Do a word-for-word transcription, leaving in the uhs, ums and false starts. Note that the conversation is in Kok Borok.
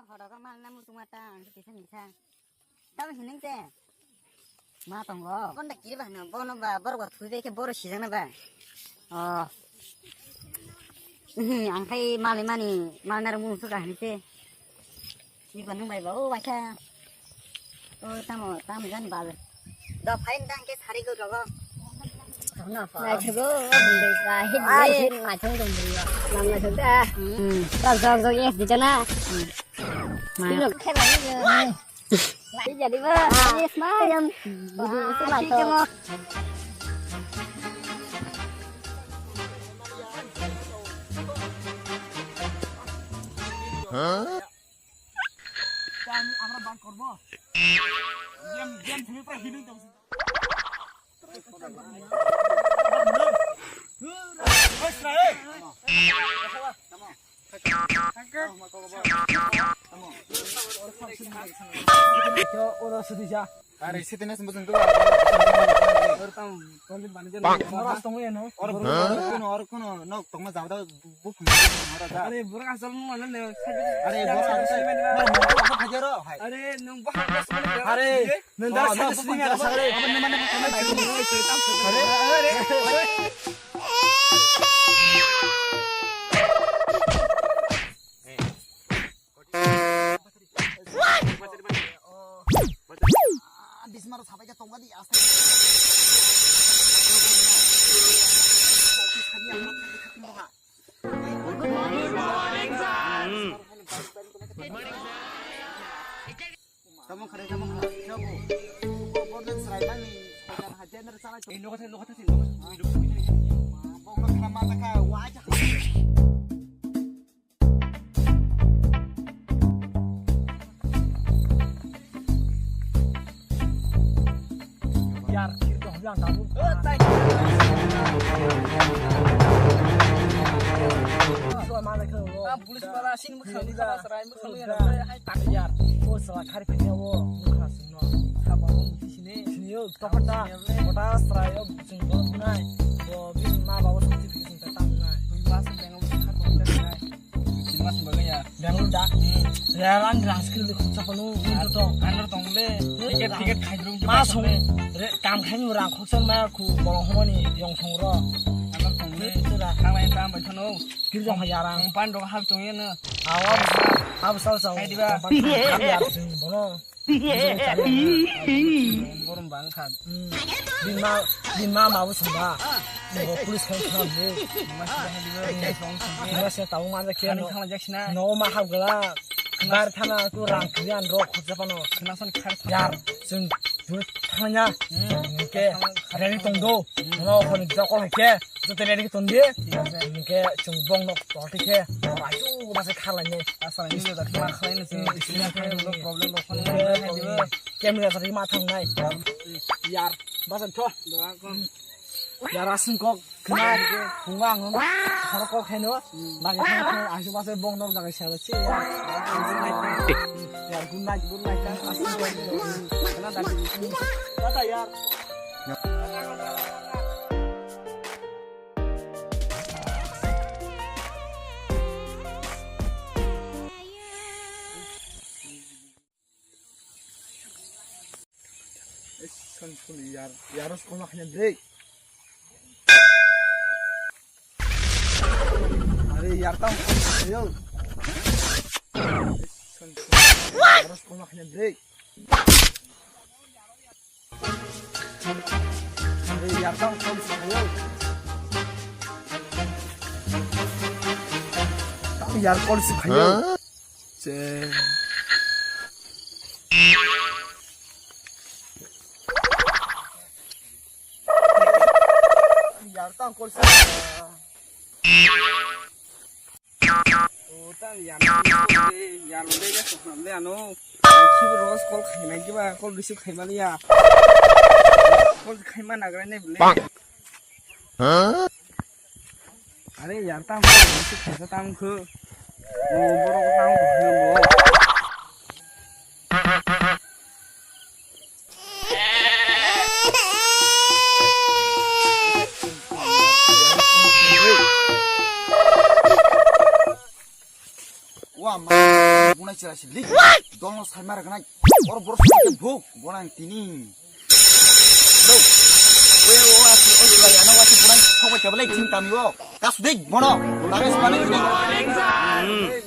Hodo kok mal namu tuma ta ang kisa kisa. Tamo hineng te. Ma tongo. Konda kiri ba no bono ba borok ba thui be ke boro sijang na ba. Oh. Ang khai mali mani mal nar mung suka hineng te. Ni ba nung bai ba o waisa. O tamo tamo jan ba. Do phain dang ke sari go rogo. Naithago bumbai ka hit bumbai naithang dong bumbai. Lam naithang da. Rok jok jok yes di jana. Tino kheba ni. Lai jadi ba. Yes ma. Video se ma to. Huh? Kami আমরা বান করব। Game game থেকে পুরো হিলিং দেব। Oro sudi ja. Are sitene sumbu sumbu. Oro tam. Oro tong ya no. Oro kono oro kono nok tongma jabda. Are borok asal mo ano ne. Are borok asal mo ano ne. Are nung bahar. Are nung bahar. Are nung bahar. Are. Bismar sabai ja tongga di asta. Good morning, sir. Tamong khare, tamong khare. Siya ko. Ko, ko din serai mani. Serai hajar na serai. Eh, nokotha, nokotha, nokotha. Bong nokotha mata ka, wajah. Yar, kiri dong, yang tahu. Police pala sini mukha ni kaba serai mukha ni hai tak yar. O sala khari phai o mukha sungno. Khaba o mukhi sini. Sini o topata. Kota serai o sungno nai. Bo bin ma ba o sungti phai sungta tam nai. Bui ba sung bengo mukha ko nai. Sini mas bagaya. Bengo da. Reran raskil de khoksa panu. Ando tong le. Ticket ticket khai drum. Ma sung. Kam khai ni rang khoksa ma khu bolong homoni yong song ro. Ando tong le. Tura. Khang lai tam bai thano. Kiri jong ha yarang. Pan rok hap tong ye na. Awa, awa sal sal. Hai diba? Bono. Borom bang kha. Bima, bima ma bu sumba. Bo police khan khan bu. Bima se taung ma ke no. Khang jak sina. No ma hap gala. Bar thana tu rang krian rok khujapano. Khna san khar. Yar, sung bu thanya. Ke ready tong do. No khon jokol ke. Joto ready ton di. Thik ase. Hingke chwng bong nok tolti khe. Ora chu ma se khalai ni. Asa ni da kma khalai ni chwng. Problem bo phone. Camera sa ma thang nai. Yar, basan tho. Yar asung kok khna. Hunga ang. Khoro kok kheno. Bagi thang thang asu ma se bong nok jaga sa chi. Yar, good night, good night. Asung kok. Khna da. Tata yar. Yar, yar, sekolah hanya break. Are, yar, tam, ayo. Yar, sekolah hanya break. Are, yar, tam, tam, ayo. Tam, yar, call si khayo. Huh? Che. Yar, tam, call si. O, tang yar, yar le ja soknam le ano. Ai, khibo rok call khaimai diba, call receive khaimaliya. Call khaima nagra ne bole. Huh? Are yar, tang call receive khaisa tang kho. O, borok tang kho bo. Wa ma, guna Chira si lik. What? Dol no sai mar ganai. Oro boro sai ke buk. Bonang tini. Lo. Oya, oya, oya, oya, ano wasi bonang. Kau baca belai cing kami wo. Kasu dik, bono. Taris mana ini? Hmm.